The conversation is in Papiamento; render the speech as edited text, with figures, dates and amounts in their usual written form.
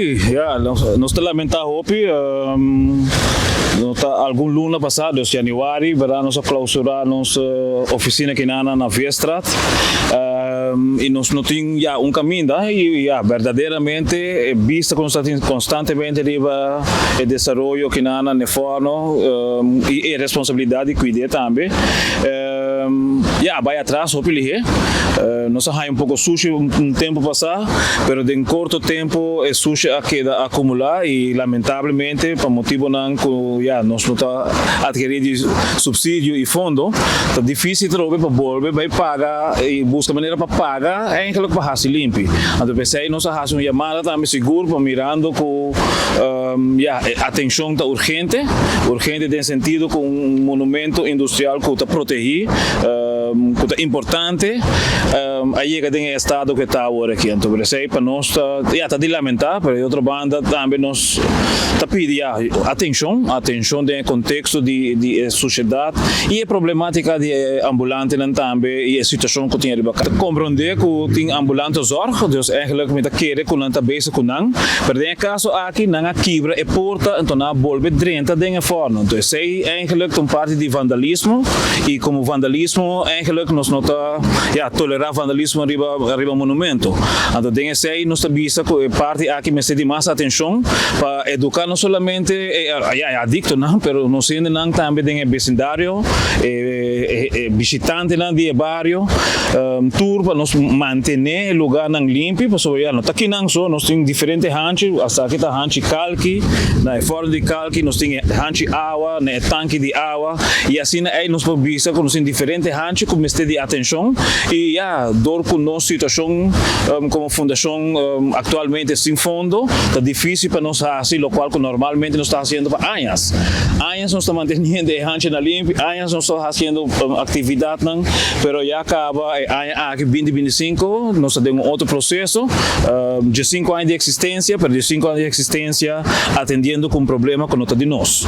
Ya, nos ta lamenta hopi. No ta algun luna pasá, dus januari, berdad nos a clausura nos oficina kinan na Veerstraat. Y nos no tin ya un caminda y ya berdaderamente e bista cu nos ta tin constantemente riba e desaroyo kinan na Neforno y e responsabilidad di cuid'é tambe. Ya, a bai atras hopi lihé. Nos a haña un poko sushi un tempu pasá, pero den korto tempu e sushi a keda akumulá i lamentablemente pa motibunan ku ya nos no ta atkerí di supsidio i fondo, ta difísil trobe pa bolbe bai paga i buska manera pa paga eigenlijk pa hasi limpi. Anto p'esei nos a hasi un yamada tambe sigur pa mirando ku ya e atenshon ta urgente, urgente den sentido ku un monumento industrial ku ta protehí, ku ta importante, a yega den e estado ku e ta awor aki. Anto por esei pa nos ta, ya, ta di lamentá, pero di otro banda tambe nos ta pidi, ya, atenshon, atenshon den e konteksto di di e sushedat i e problematika di e ambulantenan tambe i e situashon ku tin ariba kaya. Ta komprondé ku tin ambulantezorg, dus eigenlijk mi ta kere ku nan ta bezig ku nan, pero den e kaso aki nan a kibra e porta, anto nan a bolbe drenta den e fòrno. Anto esei eigenlijk ta un parti di vandalismo i komo vandalismo eigenlijk nos no ta, ya, tolerá vandalismo riba riba monumento. Anto den esei nos ta bisa ku e parti aki mester di mas atenshon pa eduká no solamente e, ya, e adiktonan, pero nos hendenan tambe den e besindario, e e bishitantenan di e bario, tur pa nos mantené e lugánan limpi pasobra ya no ta kinan so, nos tin diferente hanchi, hasta aki ta hanchi kalki, na e fòrno di kalki nos tin e hanchi awa, na e tanki di awa i asina ei nos por bisa ku nos tin diferente hanchi ku mester di atenshon i ya dor ku nos situashon komo fundashon aktualmente sin fondo ta difísil pa nos hasi lokual ku normalmente nos ta hasiendo pa añas. Añas nos ta manteniendo e hanchinan limpi, añas nos ta hasiendo aktividatnan, pero ya kaba e aña aki binti 25 nos ta den un otro proseso, 15 aña di eksistensia, pero 15 aña di eksistensia atendiendo ku un problema ku no ta di nos.